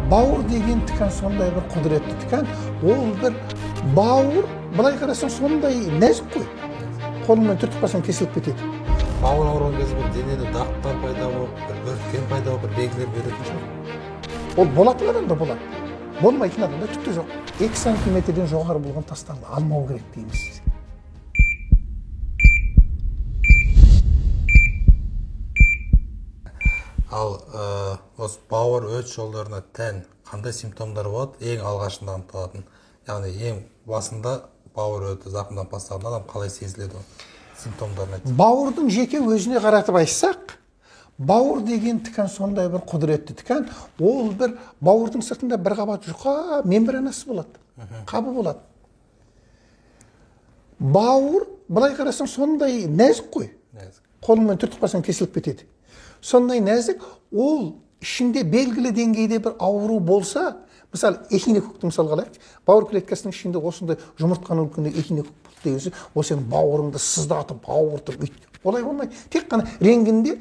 Бауыр деген ткань сондай бір құдіретті ткань. Ол бір бауыр, былай қарасаң, сондай нәзік қой. Қолыңмен түртіп қалсаң кесіліп кетеді. Бауыр ауырған кезде бір денеде дақтар пайда болып, бір бөрткен пайда болып, бір белгілер беретін шығар. Ол болатын адамда болады, болмайтын адамда түк те жоқ. 2 сантиметрден жоғары болған тастарды алмау керек дейміз. Ал осы бауыр өт жолдарына тән қандай симптомдар болады? Ең алғашында анықталатын, яғни ең басында бауыр өті зақымданып бастағанда адам қалай сезіледі ол симптомдарын айтсақ? Бауырдың жеке өзіне қаратып айтсақ, бауыр деген ткань сондай бір құдіретті ткань. Ол бір бауырдың сыртында бір қабат жұқа мембранасы болады, қабы болады. Бауыр былай қарасаң сондай нәзік қой. Нәзік. Қолыңмен түртіп қалсаң кесіліп кетеді. Сондай нәзік, ол ішінде белгілі деңгейде бір ауру болса, мысалы эхинококкті мысалға алайық, бауыр клеткасының ішінде осындай жұмыртқаның үлкендігі эхинококк болды деген сөз, ол сенің бауырыңды сыздатып, ауыртып, өйтіп. Олай болмайды. Тек қана рентгенде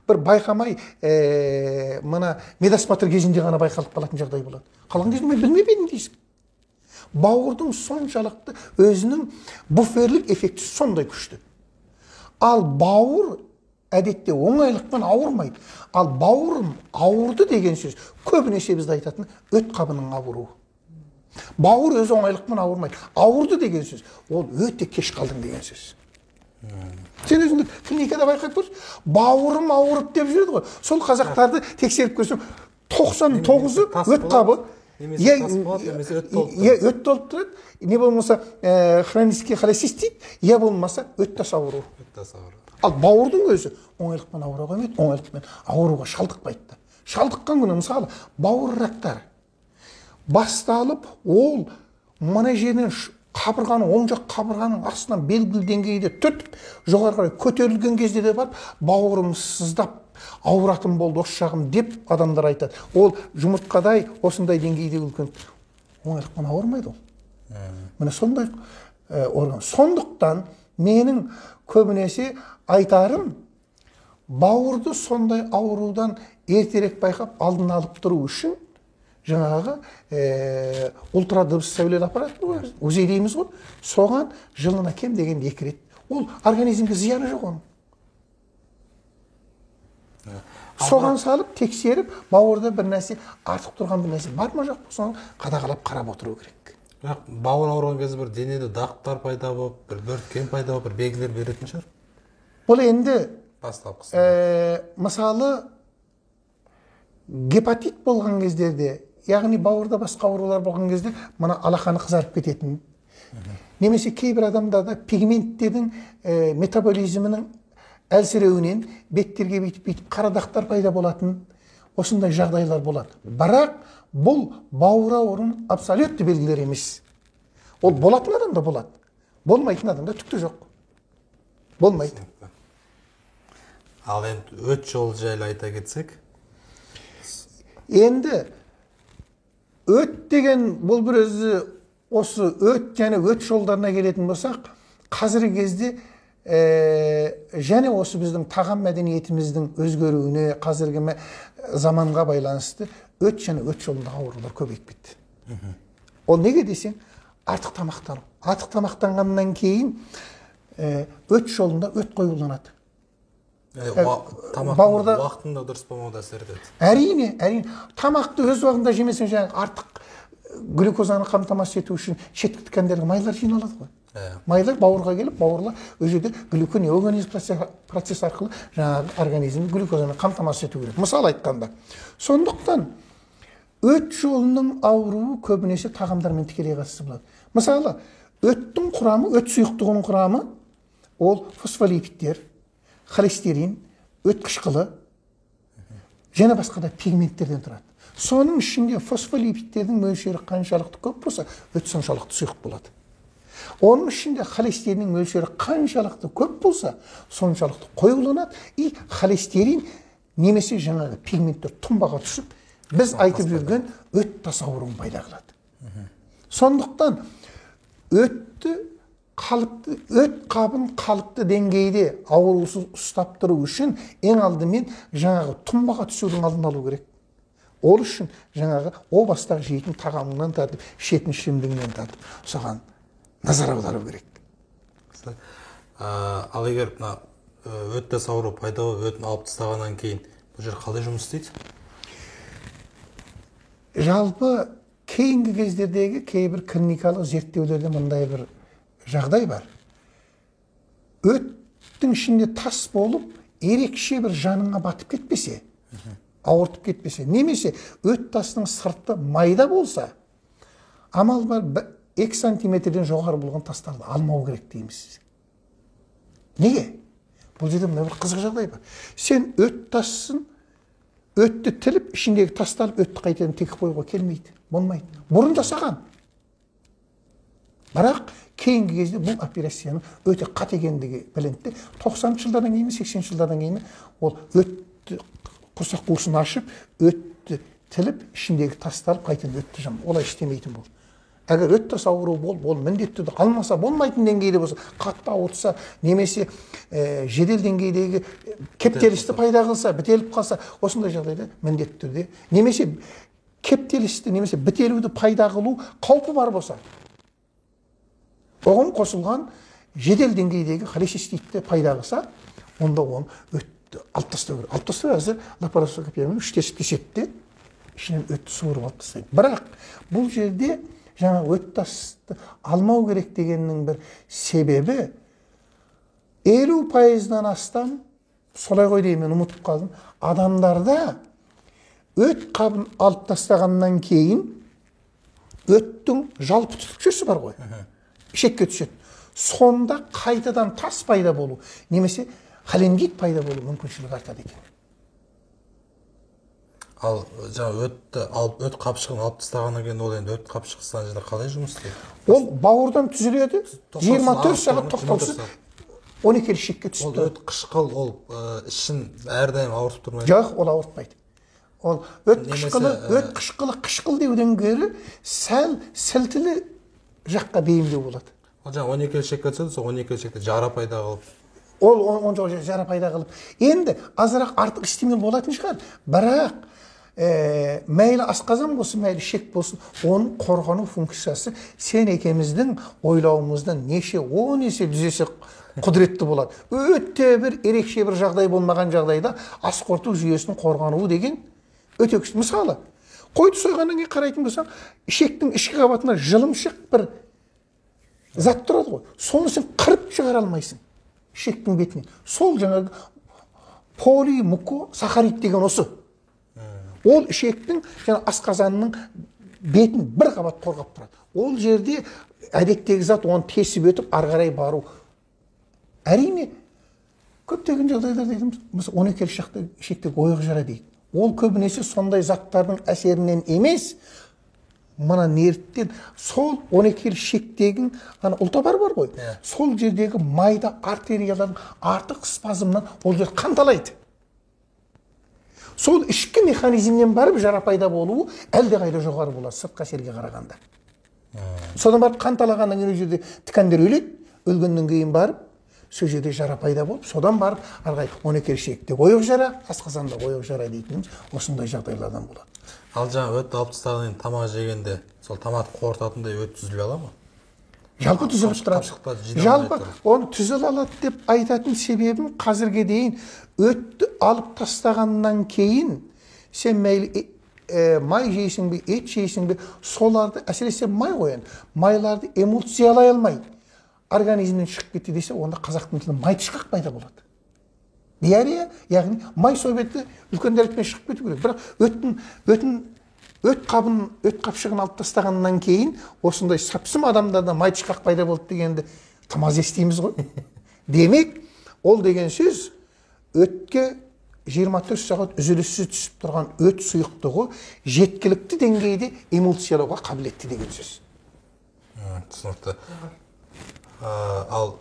бір байқамай, мына медосмотр кезінде ғана байқалып қалатын жағдай болады. Қалған кезде мен білмеп едім дейсің. Бауырдың соншалықты өзінің буферлік эффектісі сондай күшті. Ал бауыр әдетте оңайлықпен ауырмайды. Ал бауырым ауырды деген сөз көбінесе бізде айтатын өт қабының ауруы. Бауыр өзі оңайлықпен ауырмайды. Ауырды деген сөз ол өте кеш қалдың деген сөз. Сен өзіңді клиникада байқап көрші, бауырым ауырып деп жүреді ғой. Сол қазақтарды тексеріп көрсең, 99-ы өт қабы. Немесе тас болады, немесе өт толып тұрады. Өт толып тұрады. Не болмаса хронический холецистит, я болмаса өт тас ауруы. Өт тас ауруы. Ал бауырдың өзі оңайлықпен ауыра қоймайды, оңайлықпен ауруға шалдықпайды да. Шалдыққан күні мысалы бауыр рактары басталып, ол мына жерінен қабырғаның, оң жақ қабырғаның астынан белгілі деңгейде түртіп, жоғары қарай көтерілген кезде де барып, бауырым сыздап ауыратын болды осы жағым деп адамдар айтады. Ол жұмыртқадай осындай деңгейде үлкен оңайлықпен ауырмайды ол. Міне сондай орган. Сондықтан менің көбінесе айтарым, бауырды сондай аурудан ертерек байқап алдын алып тұру үшін жаңағы ультрадыбыс сәулелі аппарат бар, УЗИ дейміз ғой, соған жылына кем дегенде 2 рет. Ол организмге зияны жоқ оның. Соған салып, тексеріп, бауырда бір нәрсе артық тұрған бір нәрсе бар ма жоқ па, соны қадағалап қарап отыру керек. Бірақ бауыр ауырған кезде бір денеде дақтар пайда болып, бір бөрткен пайда болып, бір белгілер беретін шығар. Бұл енді бастапқысы. Мысалы гепатит болған кездерде, яғни бауырда басқа аурулар болған кезде мына алақаны қызарып кететін. Немесе кейбір адамдарда пигменттердің метаболизмінің әлсіреуінен беттерге бүйтіп қара дақтар пайда болатын осындай жағдайлар болады. Бірақ бұл бауыр ауруының абсолютті белгілері емес. Ол болатын адамда болады, болмайтын адамда түк те жоқ. Болмайды. Ал енді өт жолы жайлы айта кетсек. Енді өт деген бұл бір өзі осы өт және өт жолдарына келетін болсақ, қазіргі кезде және осы біздің тағам мәдениетіміздің өзгеруіне, қазіргі заманға байланысты өт және өт жолындағы аурулар көбейіп кетті. Ол неге десең, артық тамақтану. Артық тамақтанғаннан кейін өт жолында өт қоюланады. Тамақтың уақытында дұрыс болмауы да әсер етеді. Әрине, әрине. Тамақты өз уақытында жемесең, жаңағы артық глюкозаны қамтамасыз ету үшін шеткі ткандерге майлар жиналады ғой. Майлар бауырға келіп, бауырлар ол жерде глюконеогенез процесі арқылы жаңағы организмді глюкозамен қамтамасыз ету керек. Мысал айтқанда. Сондықтан өт жолының ауруы көбінесе тағамдармен тікелей қатысты болады. Мысалы, өттің құрамы, өт сұйықтығының құрамы ол фосфолипидтер, холестерин, өт қышқылы және басқа да пигменттерден тұрады. Соның ішінде фосфолипидтердің мөлшері қаншалықты көп болса, өт соншалықты сұйық болады. Оның ішінде холестериннің мөлшері қаншалықты көп болса, соншалықты қоюланады, и холестерин немесе жаңағы пигменттер тұнбаға түсіп, біз айтып жүрген өт тас ауруын пайда қылады. Сондықтан өтті қалыпты, өт қабын қалыпты деңгейде аурусыз ұстап тұру үшін ең алдымен жаңағы тұнбаға түсудің алдын алу керек. Ол үшін жаңағы о бастағы жейтін тағамыңнан тартып, ішетін ішімдігіңнен тартып, соған назар аудару керек. Ал егер мына өт тас ауру пайда болып, өтін алып тастағаннан кейін бұл жер қалай жұмыс істейді? Жалпы кейінгі кездердегі кейбір клиникалық зерттеулерде мындай бір жағдай бар. Өттің ішінде тас болып, ерекше бір жаныңа батып кетпесе, ауыртып кетпесе, немесе өт тасының сырты майда болса, амал бар 2 сантиметрден жоғары болған тастарды алмау керек дейміз. Неге? Бұл жерде мына бір қызық жағдай бар. Сен өт тасын, өтті тіліп, ішіндегі тасты алып, өтті қайтадан текіп қоюға келмейді, болмайды. Бұрын жасаған. Бірақ кейінгі кезде бұл операцияның өте қате екендігі білінді. 90-шы жылдардан кейін, 80-ші жылдардан кейін ол өтті құрсақ қуысын ашып, өтті тіліп, ішіндегі тасты алып, қайтадан өтті жам. Олай істемейтін болды. Егер өт тас ауруы болып, ол міндетті түрде алмаса болмайтын деңгейде болса, қатты ауыртса, немесе жедел деңгейдегі кептелісті пайда қылса, бітеліп қалса, осындай жағдайда міндетті түрде, немесе кептелісті, немесе бітелуді пайда қылу қаупі бар болса, оған қосылған жедел деңгейдегі холециститті пайда қылса, онда оны өтті алып тастау керек. Алып тастау әзір лапароскопиямен үш тесіп кеседі де, ішінен өтті суырып алып тастайды. Бірақ бұл жерде жаңа өт тасты алмау керек дегеннің бір себебі 50%-дан астам, солай ғой деймін, мен ұмытып қалдым, адамдарда өт қабын алып тастағаннан кейін өттің жалпы түтікшесі бар ғой, ішекке түседі. Сонда қайтадан тас пайда болу, немесе холангит пайда болу мүмкіншілігі артады екен. Ал жаңа өтті алып, өт қапшығын алып тастағаннан кейін ол енді өт қапшығы станцияда қалай жұмыс істейді? Ол бауырдан түзіледі, 24 сағат тоқтаусыз 12 ішекке түсіп тұрады. Ол өт қышқыл, ол ішін әрдайым ауыртып тұрмайды? Жоқ, ол ауыртпайды. Ол өт қышқылы, өт қышқылы қышқыл деуден гөрі сәл сілтілі жаққа бейімдеу болады. Ол жаңа 12 ішекке түседі, сол 12 ішекте жара пайда қылып. Ол онша жара пайда қылып. Енді азырақ артық стимул болатын шығар. Бірақ мәйлі асқазан болсын, мәйлі ішек болсын, оның қорғану функциясы сен екеміздің ойлауымыздан неше 10 есе, 100 есе құдіретті болады. Өте бір ерекше бір жағдай болмаған жағдайда ас қорыту жүйесінің қорғануы деген өте күшті. Мысалы, қойды сойғаннан кейін қарайтын болсаң, ішектің ішкі қабатында жылымшық бір зат тұрады ғой. Соны сен қырып шығара алмайсың ішектің бетінен. Сол жаңағы полимукосахарид деген осы. Ол ішектің және асқазанның бетін бір қабат қорғап тұрады. Ол жерде әдеттегі зат оны тесіп өтіп ары қарай бару. Әрине, көптеген жағдайларда айтамыз, мысалы 12 шақты ішектегі ойық жара дейді. Ол көбінесе сондай заттардың әсерінен емес, мына нервтен, сол 12 шектегі ана ұлтабар бар ғой, сол жердегі майда артериялардың артық спазмынан ол жер қанталайды. Сол ішкі механизмнен барып жара пайда болуы әлдеқайда жоғары болады сыртқы әсерге қарағанда. Содан барып қанталағаннан кейін ол жерде ткандер өледі, өлгеннен кейін барып сол жерде жара пайда болып, содан барып ары қарай 12 ішекте ойық жара, асқазанда ойық жара дейтініміз осындай жағдайлардан болады. Ал жаңа өтті алып тастағаннан кейін тамақ жегенде сол тамақты қорытатындай өт түзіле ала ма? Жалпы түзіліп тұрады. Жалпы оны түзіле алады деп айтатын себебім қазірге дейін өтті алып тастағаннан кейін сен мәйлі май жейсің бе, ет жейсің бе, соларды әсіресе май ғой енді, майларды эмульсиялай алмай организмнен шығып кетті десе, онда қазақтың тілінде май тышқақ пайда болады. Диарея, яғни май сол бетті үлкен дәретпен шығып кету керек. Бірақ өт қабын, өт қапшығын алып тастағаннан кейін осындай сапсым адамдарда май тышқақ пайда болды дегенді тым аз естиміз ғой. Демек, ол деген сөз өтке 24 сағат үзіліссіз түсіп тұрған өт сұйықтығы жеткілікті деңгейде эмульсиялауға қабілетті деген сөз. Түсінікті. Ал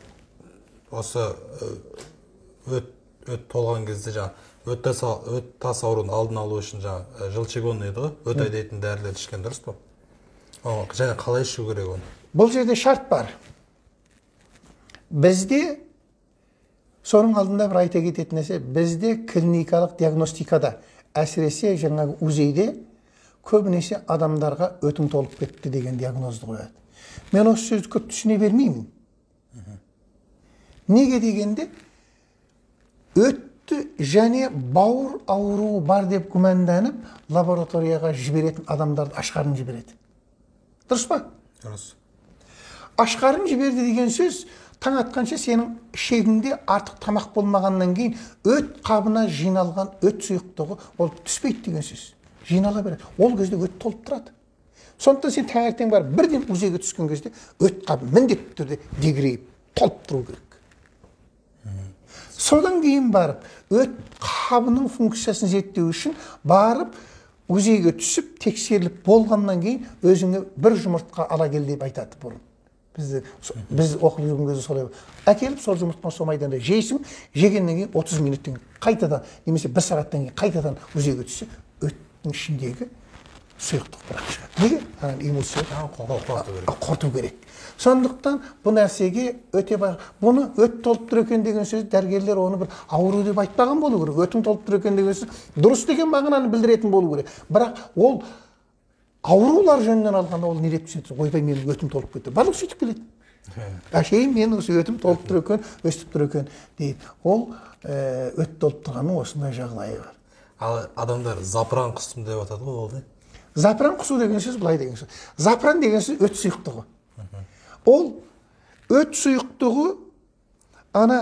осы өт толған кезде жаңа өт тас ауруының алдын алу үшін жаңа желчегонный еді ғой, өт айдайтын дәрілерді ішкен дұрыс па? Және қалай ішу керек оны? Бұл жерде шарт бар. Бізде соның алдында бір айта кететін нәрсе, бізде клиникалық диагностикада, әсіресе жаңағы УЗИ-де Көбінесе адамдарға өтің толып кетті деген диагнозды қояды. Мен осы сөзді көп түсіне бермеймін. Неге дегенде, өтті және бауыр ауруы бар деп күмәнданып, лабораторияға жіберетін адамдарды ашқарын жібереді. Дұрыс па? Дұрыс. Ашқарын жіберді деген сөз, таң атқанша сенің ішегіңде артық тамақ болмағаннан кейін өт қабына жиналған өт сұйықтығы ол түспейді деген сөз. Жинала береді. Ол кезде өт толып тұрады. Сондықтан сен таңертең барып бірден УЗИ-ге түскен кезде өт қабы міндетті түрде дегірейіп толып тұру керек. Содан кейін барып өт қабының функциясын зерттеу үшін барып УЗИ-ге түсіп тексеріліп болғаннан кейін өзіңе бір жұмыртқа ала кел деп айтады бұрын. Біз оқып жүрген кезде солай. Әкеліп сол жұмыртқаны сол майданда жейсің, жегеннен кейін 30 минуттен қайтадан немесе 1 сағаттан кейін қайтадан УЗИ-ге түссе өттің ішіндегі сұйықтық бірақ шығады. Неге? Ана эмульсия қорыту керек. Сондықтан бұл нәрсеге өте бұны өт толып тұр екен деген сөз, дәрігерлер оны бір ауру деп айтпаған болу керек. Өтің толып тұр екен деген сөз дұрыс деген мағынаны білдіретін болу керек. Бірақ ол аурулар жөнінен алғанда ол не деп түсінеді? Ойбай, менің өтім толып кетті. Барлық сөйтіп келеді. Әшейін менің осы өтім толып тұр екен, өстіп тұр екен дейді. Ол өт толып тұрғанның осындай жағдайы бар. Ал адамдар запыран құстым деп атады ғой, ол не? Запыран құсу деген сөз былай деген сөз. Запыран деген сөз өт сұйықтығы. Ол өт сұйықтығы ана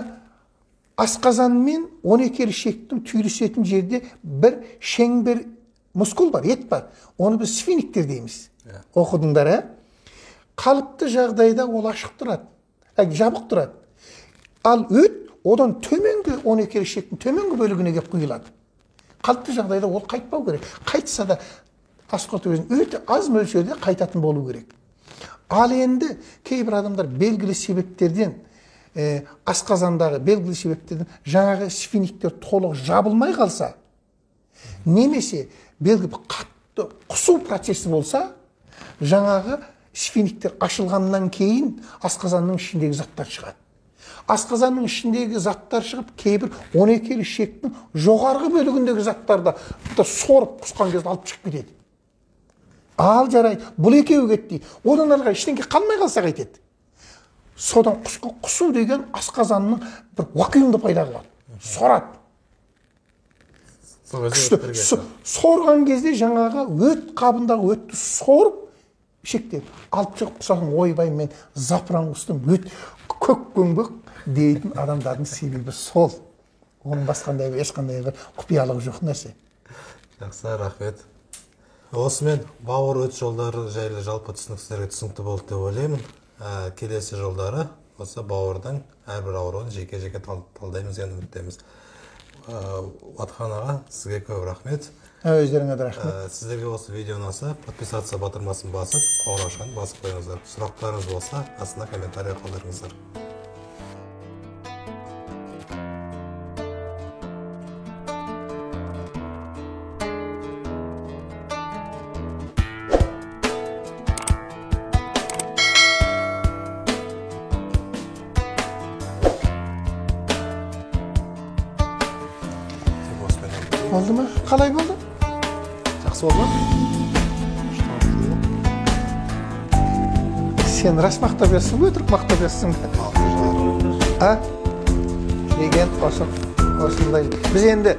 асқазан мен 12 ішектің түйілісетін жерде бір шеңбер мускул бар, ет бар. Оны біз сфинктер дейміз. Оқыдыңдар, ә? Қалыпты жағдайда ол ашық тұрады, жабық тұрады. Ал өт одан төменгі 12 ішектің төменгі бөлігіне келіп құйылады. Қалыпты жағдайда ол қайтпау керек. Қайтса да асқорыту безінің өте аз мөлшерде қайтатын болу керек. Ал енді кейбір адамдар белгілі себептерден, асқазандағы белгілі себептерден жаңағы сфинктер толық жабылмай қалса, немесе белгілі бір қатты құсу процесі болса, жаңағы сфинктер ашылғаннан кейін асқазанның ішіндегі заттар шығады. Асқазанның ішіндегі заттар шығып, кейбір 12 ішектің жоғарғы бөлігіндегі заттарды сорып құсқан кезде алып шығып кетеді. Ал жарайды, бұл екеуі кетті. Одан ары қарай ештеңе қалмай қалса қайтеді. Содан құсу деген асқазанның бір вакуумды пайда қылады. Сорады. Күшті. Сорған кезде жаңағы өт қабындағы өтті сорып, ішектен алып шығып құсасың, ойбай, мен запыран құстым, өт көк көңбек дейтін адамдардың себебі сол. Оның басқандай ешқандай бір құпиялығы жоқ нәрсе. Жақсы, рахмет. Осымен бауыр өт жолдары жайлы жалпы түсінік сіздерге түсінікті болды деп ойлаймын. Келесі жолдары осы бауырдың әрбір ауруын жеке-жеке талдаймыз деген үміттеміз. Уатхан аға, сізге көп рахмет. Өздеріңе де рахмет. Сіздерге осы видео ұнаса, подписаться батырмасын басып, қоңыраушаны басып қойыңыздар. Сұрақтарыңыз болса, астына комментарий қалдырыңыздар. Болды ма? Қалай болды? Жақсы болды ма? Сен рас мақтап жатсың ба, өтірік мақтап жатсың ба? А? Деген осындай. Біз енді